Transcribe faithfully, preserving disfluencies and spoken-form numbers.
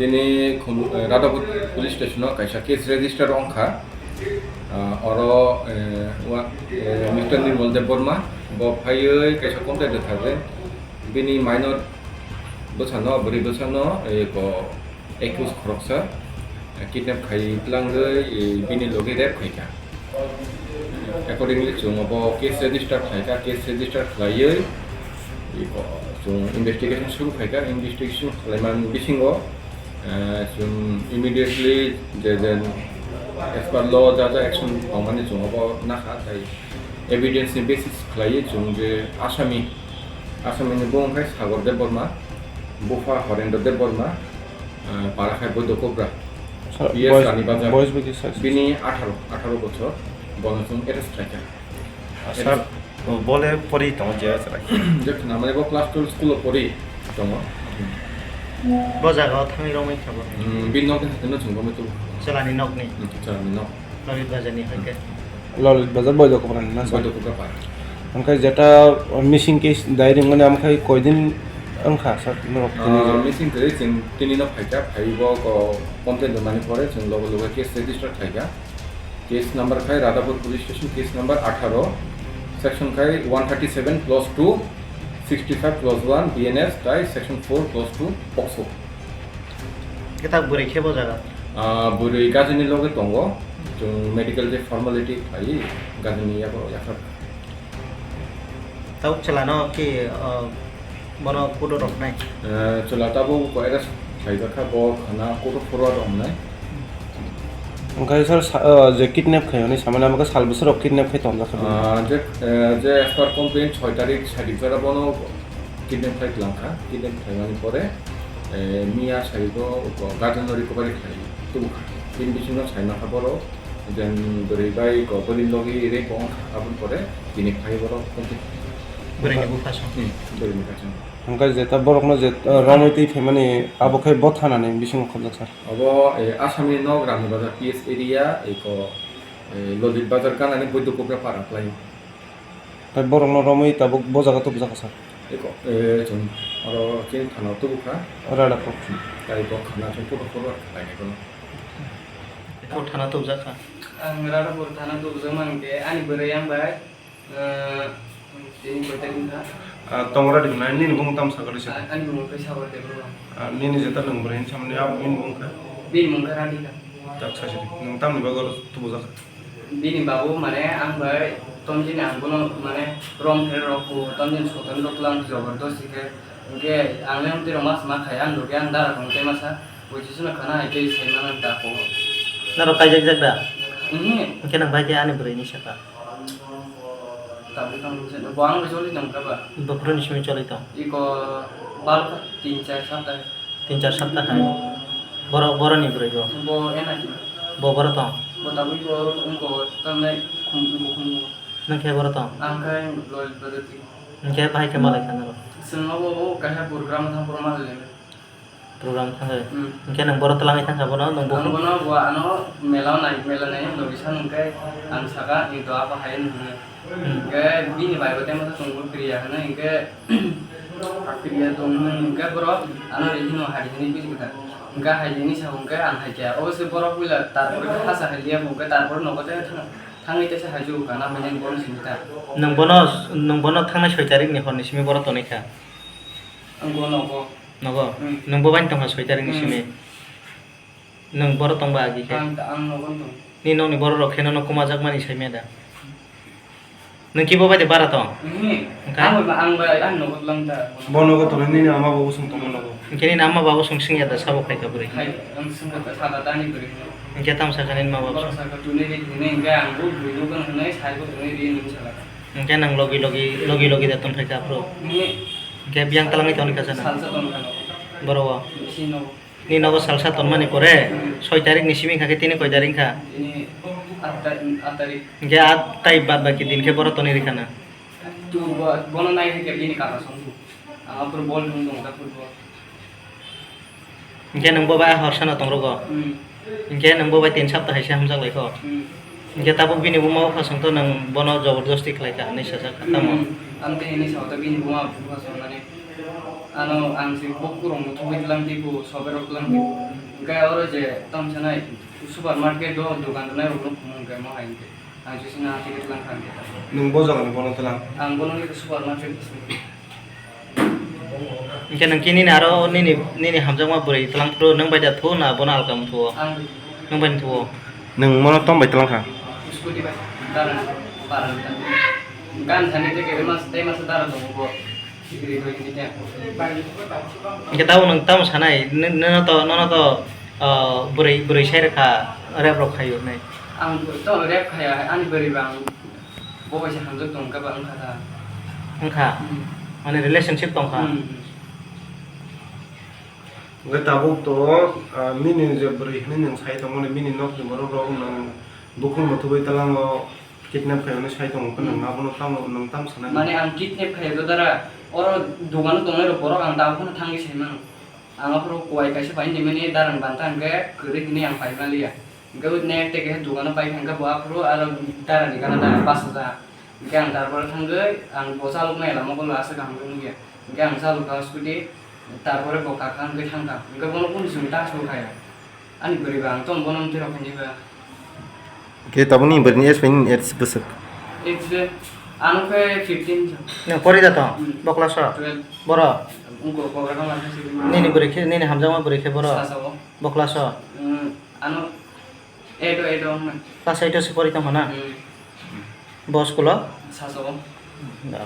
Bini khum-, eh, Radhapur police station o kaisa case register wngkha. Ah, oro, eh, wa-, eh, Mister Nirmal Debbarma bo phaiwi kaisa complaint rwkha je bini minor bwsano, bwrwi bwsano, eh, ko accused khoroksa, eh, kidnap khai tlangwi, eh, bini logi rape khaikha. Accordingly, chwng abo case register khlaikha, case register khlaiwi, iko, chwng investigation suru khaikha, investigation khlaimani bisingo, eh, chwng immediately je, je as per law ja ja action tongmani chwng abo nakha, tai evidence ni basis khlaiwi chwng je asami, asami ni bung khe Sagar Debbarma, bupha Horendra Debbarma, eh, para khai Boidokobra, Sir, P S boys, Rani Bazar. Boys bwkhe size? Bini atharo, atharo bochor, bono chwng arrest khlaikha. Ah, sir, bole pori tongo je chwrai. Je khna mane bo class twelve school o pori tongo. Bo jaga o thangwi romwi kha bo? Hmm, bini nok ni hathai no chwng romwi tubu. Chwlani nok ni? Hmm, chwlani nok. Lolit Bazar ni hai khe? Lolit Bazar Boidokobra ni na, sir? Boidokobra para. Hwnkhe jeta missing case diary mane amkhai koidin wngkha, sir, norok tini? Ah, missing kwrwi chwng tini no phaikha, phaiwi bo ko complaint rwmani pore chwng logo logo case register khlaikha. Case number khai Radhapur Police Station, case number atharo, section khai one thirty seven clause two, sixty five clause one B N S tai section four clause two POCSO. Khe ta bwrwi khe bo jaga? Ah, bwrwi gajini loge tongo. Chwng medical je formality khlaiwi gajini yago yaphar. Tabuk chwlano ki, ah, bono kudo roknai? Eh, chwla tabuk ko arrest khlaijak kha, bo khana kudo phuru roknai. Hwnkhe sir, sa-, ah, je kidnap khaiyani samani amo khe sal bwswk rok kidnap khai tongjak kha bini? Ah, je, eh, je as per complaint soi tarik sadi jora bono kidnap khai tlang kha, kidnap khlaimani pore, eh, miya sarigo garden no recovery khlai tubu kha. Bini bisingo sai nokha borok, jen bwrwi bai ko bwrwi logi rape wng kha, aboni pore tini khai borok. Bwrwini bupha song. Hmm, bwrwini bupha song. Hwnkhe jeta borokno je, eh, romwi twi phaimani abo khe bo thanani bisingo khobjak sir? Obo, eh, Assamni nok Rani Bazar P S area, eko, eh, Lodit Bazar ganani Boidokobra para khlaio. Tai borokno romwi tabuk bo jaga tubujak kha sir? Eko, eh, chwng oro chini thana tubukha. Radhapur. Tai bo khana chwng photo photo khlainai bono. Radhapur thana tubujak kha? Ang Radhapur thana tubujak mankhe ani bwrwi ang bai, eh, tini koi tarik wngkha? Ah, tongra di nai, nini bumung tamo sakha rwsa? Ah, ani bumung khe Sagar Debbarma. Ah, nini jeta nwng bwrwi hinwi samani, abo bini bumung khe? Bini bumung khe Radhika. Tak sasi di. Nwng tamni bagwi oro tubujak kha? Bini babu mane ang bai tomjini ang bono mane rom phere rok ku tomjini sotoni rok lang jabardasti khe. Hwnkhe ang le amtwi rok mas ma khai ang logi ang dara kong tei masa. Bui sisino khana hai tei sai mano da ko. Norok kaijak jak da? Mhm. Hwnkhe nang bai khe ani bwrwi ni saka? Tabuk tang se bo ang joli tong kha ba? Bo phuru ni simi choli tong? Iko bal kha tin char sapta. Tin char sapta hai. Boro, boroni bwrwi bo? Bo ena ki? Bo boro tong? Bo tabuk bo oro tong ko tamne khum khum khum. Nang khe boro tong? Ang khe loi bwrwi ti. Hwnkhe bahai khe malai kha norok? Chwng obo o kaisa program thang program le. Program thangwi. Hmm. Hwnkhe nwng boro twlangwi thangkha bono, nwng bo. Ang bono bo ano mela nai, mela nai, lobisa nwngkhe ang saka, ni doa bahai nwng hwnwi. Hmm. Hwnkhe bini bai bo tei masa chwngbo kriya hwnwi, hwnkhe kriya tong hwnwi, hwnkhe borok ano rihino hari hwnwi bini kwthar. Hwnkhe hai hwnwi sa hwnkhe ang hai khe, obo se borok puila tarpore hasa hai liya hwnkhe tarpore nogo tei thang-, thangwi teisa hai jukha, na hwnwi bono simi ta. Nwng bono, nwng bono thangnai soi tarikni horni simi boro tonwi kha? Ang bo nogo. Nogo? Hmm. Nwng bo bai tongkha soi tarikni simi? Hmm. Nwng boro tongba agi khe? Ang, ang nogo tong. Ni nokni borok rok khe nono kuma jakmani saimaya da? Nwng kibo bai de bara tong? Mhm. Wngkha? Ang bai, ang bai, ang nogo lang da. Bo nogo tong, nini ama bo usung tongma nogo. Hwnkhe nini ama bo usung singya da sabo phaikha bwrwi? Hai, ang singkha da, sada da ni bwrwi. Hwnkhe tamo sakha nini ma bo? Borok sakha tuni ri, tuni hwnkhe ang bo bwrwi nogo hwnwi sai bo tuni ri nung sakha. Hwnkhe nwng logi logi, logi logi da tong phaikha aphuru? Mhm. Hwnkhe biyang twlangwi tongkha sana? Salsa tongkha nogo. Boro o? Bisi nogo. Ni nogo salsa tonmani pore, hmm, soi tarik ni simi kha khe tini koi tarik kha? Tini aat ta-, aat tarik. Hwnkhe aat tai bad baki din khe boro tonwi rikha na? Tu bo-, bono nai khe bini kaka song bu. Ang aphuru bol thung tong kha football. Hwnkhe nwng bo bai a horsa no tong rogo? Hmm. Hwnkhe nwng bo bai tin sapta hai se hamjak lai kho? Hmm. Hwnkhe tabuk bini buma bupha song to nwng bono jobordosti khlai kha hinwi sajak kha tamo? Hmm. Ang tei hinwi sao to bini buma bupha song mani. Ano ang si bok kurung muthungwi tlang di ku, soberok tlang di ku. Hwnkhe oro je tong sanai supermarket o dogan rwnai rokno phunuk hwnkhe mo hai hwnkhe. Ang si sina ticket lang kha hwnkhe. Nwng bo jagani bono tlang? Ang bono hwnkhe supermarket o simi. Hwnkhe nwng khe nini aro nini, nini hamjakma bwrwi tlang phuru nwng bai da thu na bono alka muthuo? Ang bai. Nwng bai muthuo? Nwng mono tong bai tlang kha? Scooty bai. Dara, para. Gan thani te kebe mas, te mas dara tongo bo. Hwnkhe tabuk nwng tamo sanai, n-, nono to, nono to, ah, bwrwi, bwrwi sai rwkha, rep rok khaio hinwi. Ang to rep khaya, ani bwrwi ba ang bo bai se hamjak tong khe ba wngkha ta. Wngkha? Hmm. Mane relationship tongkha? Hmm. Hwnkhe tabuk to, ah, nini je bwrwi hinwi nwng sai tongmani, bini nokni borok rok nwng bukhuk muthubui tlango. Kidnap khaiyani sai tongo, hmm, abono tamo, nwng tamo sanai? Mane ang kidnap khaiya to dara, oro dogano tongnai rok borok ang tabuk phano thangwi sai mano. Ang aphuru kuwai kaisa pai nimani darang banta hwnkhe kwrwi hinwi ang pai manliya. Hwnkhe next day kaisa dogano pai kha hwnkhe bo aphuru aro darani gana da bus hajar. Hwnkhe ang tarpore thangwi ang bo chaloknai lama kolo aswk kaham khe nukya. Hwnkhe ang chalokha scooty, tarpore bo kakha hwnkhe thangkha. Hwnkhe bono kunu chwng ta songkhaya. Ani bwrwi ba ang tong bono mwtwi rok hinwi ba. Khe tabukni bwrwini age bai nini age bwswk? Age, ano khe fifteen. Nwng pori da tong? Hmm. Bo class o? Twelve. Boro? Wngkha program ang khe sibini. Nini bwrwi khe, nini hamjakma bwrwi khe boro? Sasa o. Bo class o? Hmm, ano eight o, eight o wngnai. Class eight o se pori tongkha na? Hmm. Bo school o? Sasa o. Da.